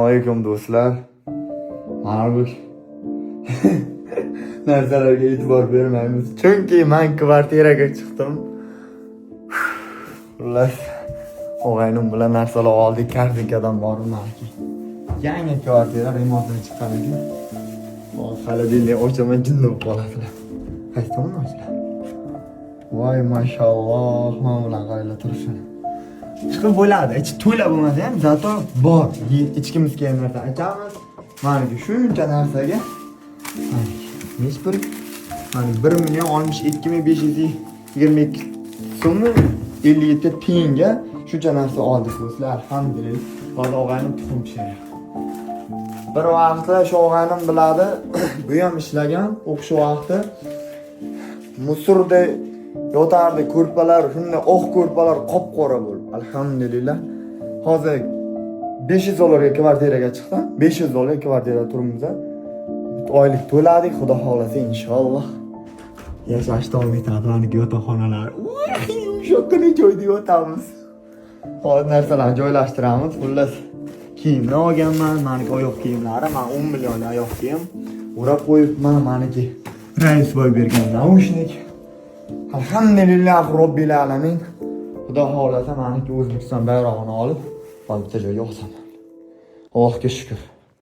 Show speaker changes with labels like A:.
A: Alaykum, do'stlar. Mana bu narsalarga e'tibor bermaymiz. Chunki men kvartiraga chiqdim. Xullas, og'aynim bilan narsalar oldik, Korzinkadan borib maniki. Yangi kvartira remontdan chiqqan ekan. Hozir холодильник ochaman, jinni bo'lib qolasizlar. Qaysi tomondan ochiladi? Voy, mashalloh, mana bular qaranglar turishini. Chiqib bo'ladi, ichi to'la bo'lmasa ham, зато bor. Ichkimiz kelgan narsa ichamiz. Maniki shuncha narsaga maniki nechi bir, mana, 1 062 522 so'mni 57 tiyinga shuncha narsa oldik, do'stlar, alhamdulillah. Hozir og'aynim tuxum pishiryapti. Bir vaqtlar shu og'aynim biladi, bu ham ishlagan o'qish vaqti, мусор da yotardi, ko'rpalar shunday oq, ko'rpalar qop qora bo'lib. Alhamdulillah, hozir 500 dollarga kvartiraga chiqdim. 500 dollarga kvartirada turibmiz, oylik to'ladik. Xudo xohlasa, inshaalloh, yashash davom etadi. Maniki yotoqxonalar, yumshoqqina joyda yotamiz. Hozir narsalarni joylashtiramiz. Xullas, kiyimni olganman. Maniki oyoq kiyimlari, man 10 million oyoq kiyim o'rab qo'yibman. Maniki rais boy bergan наушник. Alhamdulillah robbil alamin. Xudo xohlasa, maniki O'zbekiston bayrog'ini olib, hozir bitta joyga osaman. Allohga shukur.